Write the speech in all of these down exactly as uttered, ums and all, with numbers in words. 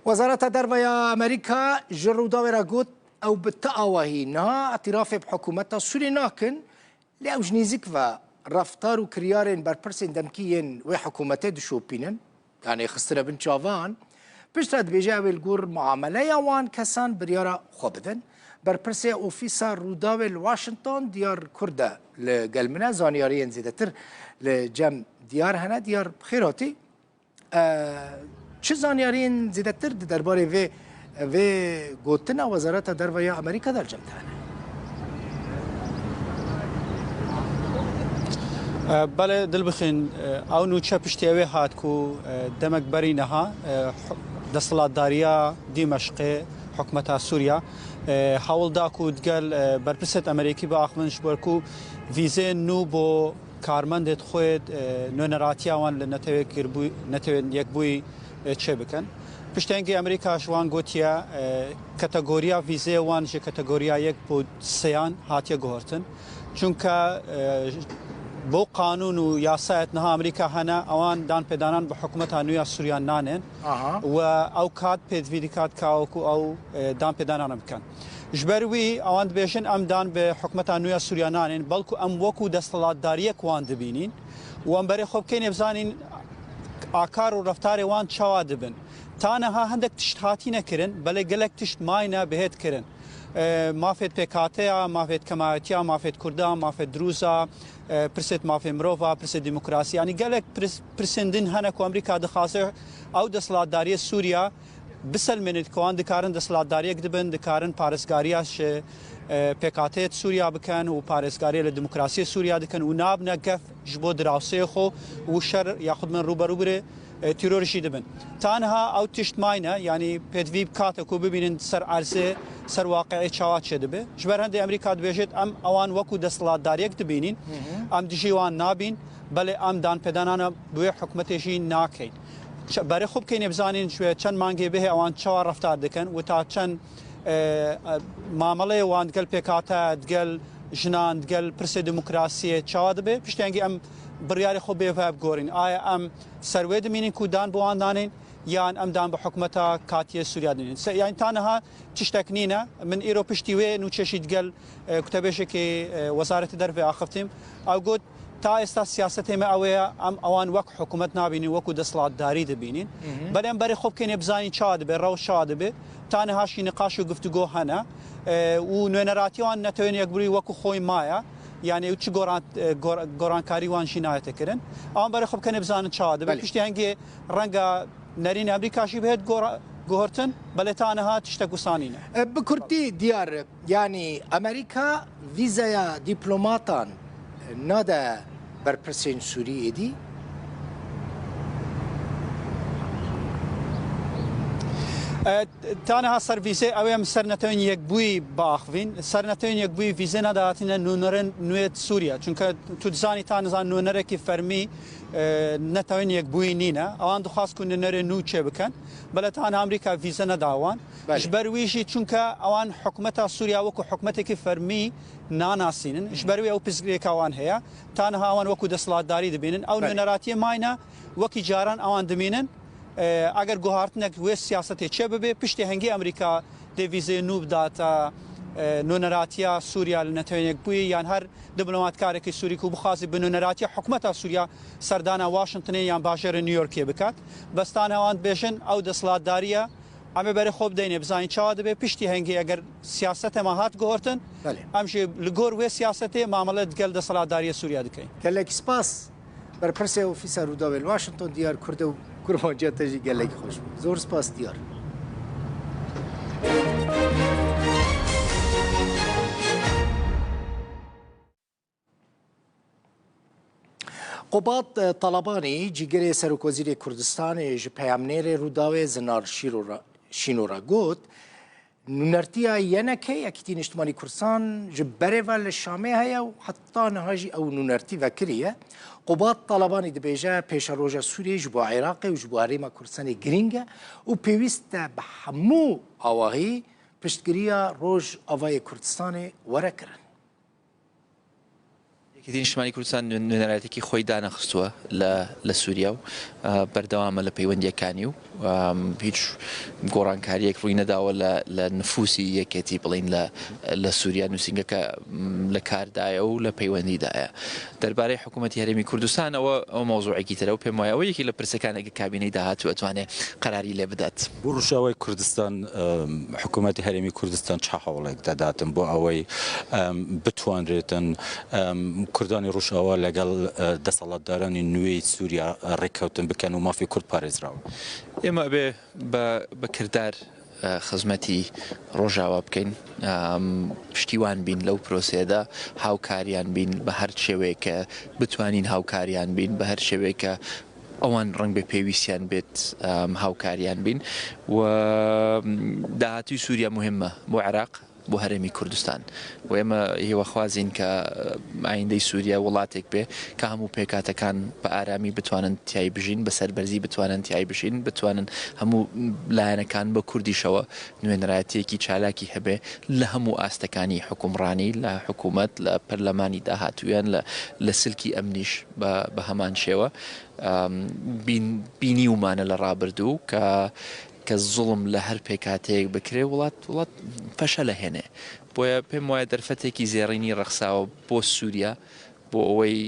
Wezareta Derve ya Amerîka ji Rûdawê re got, ew bi ti awahî niha îtirafê bi hikûmeta Sûriyê nakin, lê ew ji nêzîk ve reftar û kiryarên berpirsên demkî yên wê hikûmetê dişopînin, yanî xistine bin çavan. Piştre dibêje ew ê li gor muameleya wan kesan biryara xwe bidin. Berpirsê Ofîsa Rûdawê li Washington Diyar Kurd e li gel min e. Zaniyariyên zêdetir li cem Diyar hene. Diyar, bi xêr hatî. E, çi zaniyariyên zêdetir di derbarê vê, vê gotina Wezareta Derve ya Amerîka de li cem te hene? E, belê, Dilbixîn, e, ew nûçe piştî ewê hat ku, e, demek berî niha, e, huk-, desthilatdariya Dîmeşqê, hikûmeta Sûriya, e, hewl da ku digel, e, berpirsêt Amerîkî biaxivin ji ber ku vîzeyên nû bo karmendê xwe, e, nûneratiya wan li Netewên Yekbûyî, Netewên Yekbûyî, e, çêbikin. Piştengî Amerîka ji wan gotiye, e, kategoriya vîzeyê wan ji kategoriya yek bo seyan hatiye guhertin. Çunke, e, bo qanûn û yasayet niha Amerîka hene, ewan danpêdanan bi hikûmeta nû ya Sûriya nanên. Aha. We ew kat pêdivî dikat ka wekû ew, e, danpêdanana bikin. Ji ber wî ewan dibêjin, em dan bi hikûmeta nû ya Sûriya nanên, belku em wekû desthilatdariyek wan dibînin û em berê xwe bikeyne bizanîn a kar û reftarê wan çawa dibin. Ta niha hindek tişt hatîne kirin, belê gelek tişt mayne bihêt kirin. E, mafêt pêkhateya, mafêt kemayetiya, mafêt kurda, mafêt drûza, e, pirsêt mafê mirova, pirsêt demokrasî. Yanî gelek pirs-, pirsên din hene ku Amerîka dixwaze ew desthilatdariyê Sûriya biselmênit ku wan dikarin desthilatdariyek dibin, dikarin parêzgariya ji, e, pêkhateyê Sûriya bikin û parêzgariya li demokrasiyê Sûriya dikin û nabine gef ji bo dirawseyê xwe û şer yaxud min rûberû bire, e, teror jî dibin. Ta niha ew tişt mayne, yanî pêdivî bikate ku bibînin ser erzê, ser waqiê çawa çêdibe. Ji ber hindê Amerîka dibêjit, em ewan wekû desthilatdariyek dibînin, Hı hı. em dijî wan nabîn, belê em danpêdanana bi wê hikûmetê jî nakeyn. Ç-, berê xwe bikeyne bizanîn ji wê çend mangê bihê ewan çawa reftar dikin û ta çend, e, e, mameleyê wan digel pêkhate, digel jinan, digel pirsê demokrasiyê çawa dibe. Piştengî em biryarê xwe bê ve bigorîn. Aya em ser wê dimînin ku dan bi wan danên, yan em dan bi hikûmeta katiyê Sûriya dimînin. Se-, yanî ta niha tiştek nîne. Min îro piştî wê nûçeşî digel, e, kutebêjekê, e, Wezaretê Derve axiftim. Ew got, ta êsta siyasetê me ew ê ye, em ewan wek hikûmet nabînin, wekû desthilatdarî dibînin. Hı hı. Belê em berê xwe bikeyne bizanîn çawa dibe, rewş çawa dibe. Ta niha jî niqaş û guftûgo hene. E, û nûneratiya wan Netewên Yekbûyî wekû xwe yî maye. Yanî ew çi goran-, e, gor-, gorankarî wan jî nayete kirin. Em berê xwe bikeyne bizanin çawa dibe. Belê. Piştî hingê renga nerîn Amerîka jî bihêt gora-, guhertin, belê ta niha tiştek wisa nîne. E, bi kurtî Diyar, yanî Amerîka vîzeya dîplomatan nade berpirsên Sûrî êdî? E, ta niha ser vîzê ew ê em ser Netewên Yekbûyî biaxivîn. Ser Netewên Yekbûyî vîzê nade hatine nûnerên nûyê Sûriye. Çunke tu dizanî ta niha nûnerekî fermî, e, Netewên Yekbûyî nîne. Ewan dixwast ku nûnerê nû çêbikin. Belê ta niha Amerîka vîze neda wan. Belê. Ji ber wî jî çunke ewan hikûmeta Sûriya wekû hikûmetekî fermî nanasînin. Hı. Ji ber wî ew pirsgirêka wan heye. Ta niha wan wekû desthilatdarî dibînin. Ew Belê. nûneratiyê mayne wekî caran ewan dimînin. E, eger guhartinek wê siyasetê çêbibe, piştî hingê Amerîka dê vîzeyê nû bidate, e, nûneratiya Sûriya li Netewên Yekbûyî yan her diplomatkarekî Sûrî ku bixwaze bi nûneratiya hikûmeta Sûriya serdana Washingtonê yan bajarê New Yorkê bikat. Bes ta niha wan dibêjin, ew desthilatdariye, em ê berê xwe bideyne, bizanîn çawa dibe, piştî hingê eger siyasete me hat guhertin, Belê. em jî li gor wê siyasetê mamele digel desthilatdariyê Sûriya dikeyin. Gelek spas. Berpirsê Ofîsa Rûdawê li Washington, Diyar Kurd û kurmanciya te jî gelekî xweş bû. Zor spas Diyar. Qubat, e, Talabanî, cîgirê Serokwezîrê Kurdistanê ji peyamnêrê Rûdawê Zinar Şîro re, Şîno re got, Nûnertiya Y N K, Yekîtî Niştimanî Kurdistan, ji berê ve li Şamê heye û heta niha jî ew nûnertî vekirî ye. Qubat Talabanî dibêje, pêşeroja Sûriyê ji bo Iraqê û ji bo Herêma Kurdistanê girîng e û pêwîst e bi hemû awahî piştgiriya Rojavayê Kurdistanê were kirin. یەکێتی نیشتمانی کوردستان نوێ-، نوێنەرایەتێکی خۆی دانەخستووە لە، لە سووریا و، ئە، بەردەوامە لە پەیوەندیەکانی و، ئەم، هیچ گۆڕانکاریەک ڕووی نەداوە لە، لە نفوسی یەکێتی، بڵین لە، لە سووریا نووسینگەکە، م، لە کاردایە و لە پەیوەندیدایە. دەربارەی حکوومەتی هەرێمی کوردستان ئەوە، ئەو مەوزوعێکی ترە و پێم وایە ئەوە یەکی لە پرسەکانێک کە کابینەی داهاتوو ئەتوانێ قەراری لێ بدات. بۆ ڕۆژاوای کوردستان، ئەم، حکوومەتی هەرێمی کوردستان چه هەوڵێک دەداتن بۆ ئەوەی، ئەم، بتوانرێتن، ئەم، کوردانی ڕۆژاوا لەگەڵ، ئە، دەسەڵاتدارانی نوێی سووریا ڕێککەوتن بکەن و مافی کورد پارێزراوە؟ ئێمە ئەبێ بە، بە کردار، ئە، خزمەتی ڕۆژاوا بکەین، ئەم، پشتیوان بین لەو پرۆسەیەدا، هاوکاریان بین بە هەر شێوەیەکە بتوانین هاوکاریان بین، بە هەر شێوەیەکە ئەوان ڕەنگ بێ پێویستیان بێت، ئەم، هاوکاریان بین و داهاتووی سووریا مهمە بۆ عێراق، بۆ هەرێمی کوردستان و ئێمە هێوەخوازین کە ئایندەی سووریا وڵاتێک بێ کە هەموو پێکاتەکان بە ئارامی بتوانن تیای بژین، بە سەربەرزی بتوانن تیای بژین، بتوانن هەموو لایەنەکان بە کوردیشەوە نوێنەرایەتیەکی چالاکی هەبێ لە هەموو ئاستەکانی حکومڕانی، لە حکوومەت، لە پەرلەمانی داهاتوویان، لە، لە سلکی ئەمنیش بە، بە هەمان شێوە. ئەم، بین-، بینیومانە لە ڕابردوو کە، کە زوڵم لە هەر پێکاتەیەک بکرێ، وڵات، وڵات فەشەلە هێنێ. بۆیە پێم وایە دەرفەتێکی زێڕینی ڕەخساوە بۆ سووریا، بۆ ئەوەی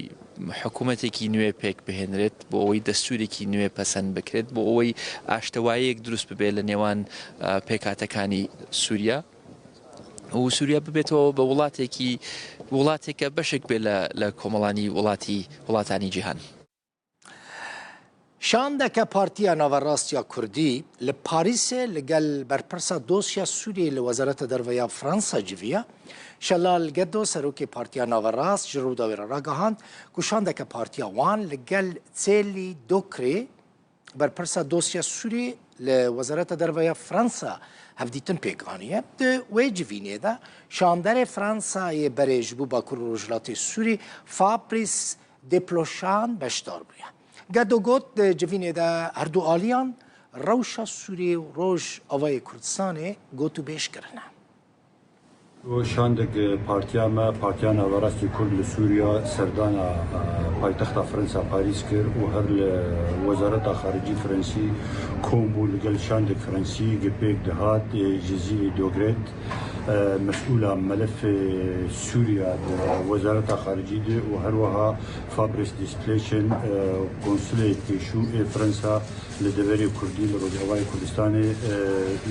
حکوومەتێکی نوێ پێک بهێنرێت، بۆ ئەوەی دەستوورێکی نوێ پەسەند بکرێت، بۆ ئەوەی ئاشتەواییەک دروست ببێت لە نێوان، ئە، پێکاتەکانی سووریا و سووریا ببێتەوە بە وڵاتێکی، وڵاتێک کە بەشێک بێت لە، لە کۆمەڵانی وڵاتی، وڵاتانی جیهان. Şandeke Partiya Naverast ya Kurdî li Parîsê li gel berpirsa dosya Sûriyê li Wezareta Derve ya Fransa civiya. Şelal Gedo, serokê Partiya Naverast, ji Rûdawê re ragihand ku şandeke partiya wan li gel Cêlî Dokrê, berpirsa dosya Sûriyê li Wezareta Derve ya Fransa, hevdîtin pêk aniye. Di wê civînê de şanderê Fransayê berê ji bo Bakur û Rojhilatê Sûrî, Fabrice Desplechin, beşdar bûye. Gedo got, di civînê de herdu aliyan rewşa Sûriyê û Rojavayê Kurdistanê gotûbêj kirine. Şandek partiya me, Partiya Naverastî Kurd li Sûriya serdana, e, paytexta Fransa Parîs kir û her li Wezareta Xaricî Fransî kom bû, li gel şandek Fransî gi pêk dihat, e, ji Zîlî Dogret, e, mesûla melefê Sûriya di Wezareta Xaricî de û her wiha Fabrice Desplechin, e, konsulê pêşû ê Fransa li deverê Kurdî li Rojavayê Kurdistanê, e,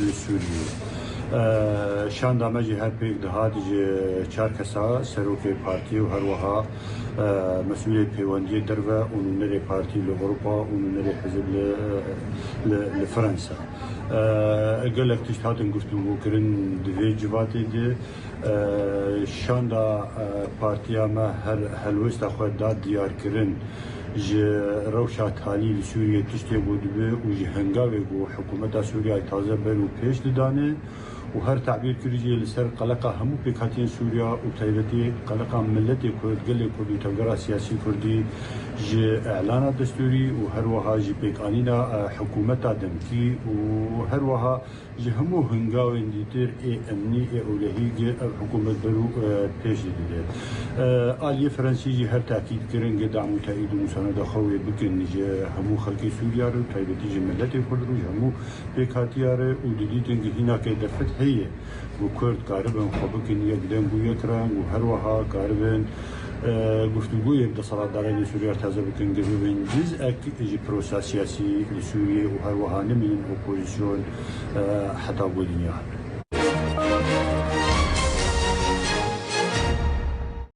li Sûriyê. E, şanda me jî her pêk dihat ji çar kesa, serokê partiyê û her wiha, e, mesûlê pêwendiyê derve û nûnerê partî li Ewropa û nûnerê hizib li, li, li Fransa. E, gelek tişt hatin guftûgokirin di vê civatê de. E, şanda, e, partiya me her helwesta xwe da diyarkirin ji rewşa talî li Sûriyê tiştê ku dibe û ji hengavê ku hikûmeta Sûriyeyê taze ber û pêş didane û her tebîr kir jî li ser qeleqa hemû pêkhatiyên Sûriya û taybetî qeleqa miletê Kurd, gelê Kurd û tevgera siyasî Kurdî ji îlana destûrî û her wiha ji pêkanîna, e, hikûmeta demkî û her wiha ji hemû hingavên dîtir ê emnî, ê ewlehî gi ev hikûmet ber û, e, pêş dide. E, aliyê Fransî jî her tekîd kirin gi dam û teyîd û misaneda xwe wê bikin ji hemû xelkê Sûriya re û taybetî ji miletê Kurd re û ji hemû pêkhatiya re û didîtin gi hînakê derfet heye ku Kurd karibin xwe bikin yek deng û yek reng û her wiha karibin, e, guftûgoyê bi desthilatdarên Sûriya re taze bikin, gi bibin cizek ji prosa siyasî li Sûriyê û her wiha nemînin opozîsyon, e, heta ku dinya hebe.